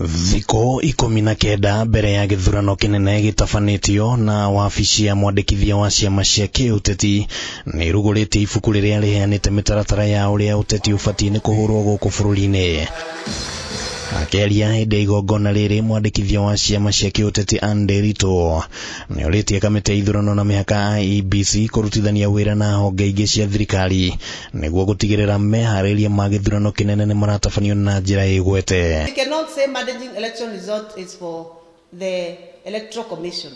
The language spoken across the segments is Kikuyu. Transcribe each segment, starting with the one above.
Thikũ 19 mbere ya gĩthurano kĩnene gĩtabanĩtio na wabici ya mwandĩkithia wa ciama cia kĩũteti nĩ ĩrugũrĩtie ibuku rĩrĩa rĩheanĩte mĩtaratara ya ũrĩa ũteti ũbatiĩ nĩ kũhũrwo gũkũ bũrũri-inĩ. Akĩaria hĩndĩ ya igongona rĩrĩ, mwandĩkithia wa ciama cia kĩũteti Anne Nderitu nĩ orĩtie kamĩtĩ ya ithurano na mĩhaka IEBC kũrutithania wĩra na honge ingĩ cia thirikari nĩguo gũtigĩrĩra meharĩria ma gĩthurano kĩnene nĩ maratabanio na njĩra ĩgwete. We cannot say managing election result is for the Electoral Commission.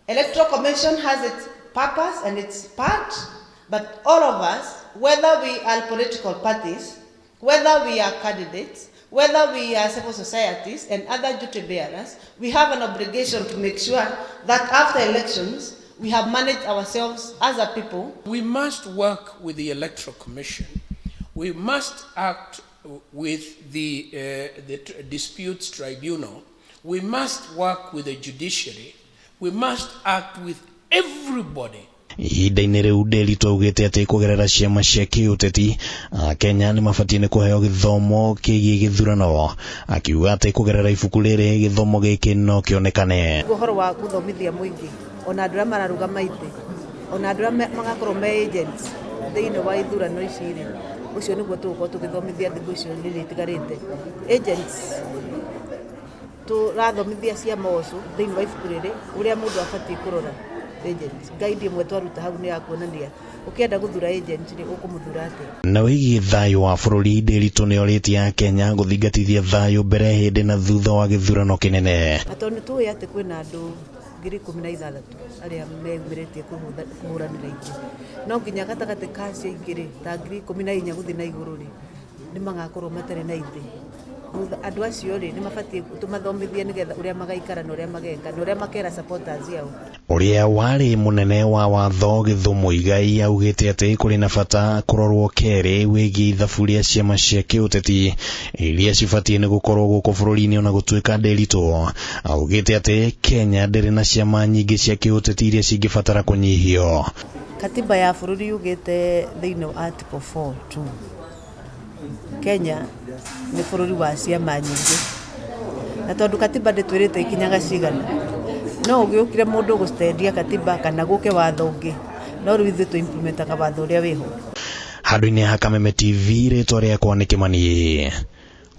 Electoral Commission has its purpose and its part, but all of us, whether we are political parties, whether we are candidates, whether we are civil societies and other duty bearers, we have an obligation to make sure that after elections, we have managed ourselves as a people. We must work with the Electoral Commission. We must act with the Disputes Tribunal. We must work with the judiciary. We must act with everybody. Ihinda-inĩ rĩu, Nderitu augĩte atĩ kũgerera ciama cia kĩũteti, Akenya nĩ mabatiĩ nĩ kũheo gĩthomo kĩgiĩ gĩthurano, akiuga atĩ kũgerera ibuku rĩrĩ gĩthomo gĩkĩ no kĩonekane. Ũhoro wa gũthomithia mũingĩ, ona andũ arĩa mararũgama itĩ, ona andũ arĩa magakorwo me agents thĩinĩ wa ithurano ici rĩ, ũcio nĩguo tũgũkorwo tũgĩthomithia thikũ icio rĩrĩ itigarĩte. Agents, tũrathomithia ciama oco thĩinĩ wa ibuku rĩrĩ ũrĩa mũndũ abatiĩ kũrora agent. Guide ĩmwe twaruta hau nĩ ya kuonania ũkĩenda gũthura agent rĩ, ũkũmũthura atĩa. Na wĩgiĩ thayũ wa bũrũri, Nderitu nĩ orĩtie Akenya gũthingatithia thayũ mbere, hĩndĩ na thutha wa gĩthurano kĩnene. Na tondũ nĩ tũĩ atĩ kwĩna andũ 16,000 arĩa meyumĩrĩtie kũhũranĩra itĩ, no nginya gatagatĩ ka acio aingĩ rĩ, ta 14,000 gũthiĩ na igũrũ rĩ, nĩ magakorwo matarĩ na itĩ. Andũ acio rĩ, nĩ mabatiĩ tũmathomithie nĩgetha ũrĩa magaikara na ũrĩa mageka na ũrĩa makera supporters ao. Ũrĩa warĩ mũnene wa watho Githu Muigai augĩte atĩ kũrĩ na bata kũrorwo kerĩ wĩgiĩ ithabu rĩa ciama cia kĩũteti iria cibatiĩ nĩ gũkorwo gũkũ bũrũri-inĩ. Ona gũtuĩka Nderitu augĩte atĩ Kenya ndĩrĩ na ciama nyingĩ cia kĩũteti iria cingĩbatara kũnyihio. Katiba ya bũrũri yugĩte thĩinĩ wa Article 4 2, Kenya nĩ bũrũri wa ciama nyingĩ, na tondũ katiba ndĩtwĩrĩte ikinyaga cigana, no ũgĩũkire mũndũ gũcendia katiba kana gũke watho ũngĩ, no rĩu ithuĩ tũ implementaga watho ũrĩa wĩho. Handũ-inĩ ha Kameme TV, rĩtwa rĩakwa nĩ Kĩmani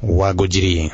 wa Ngũnjiri.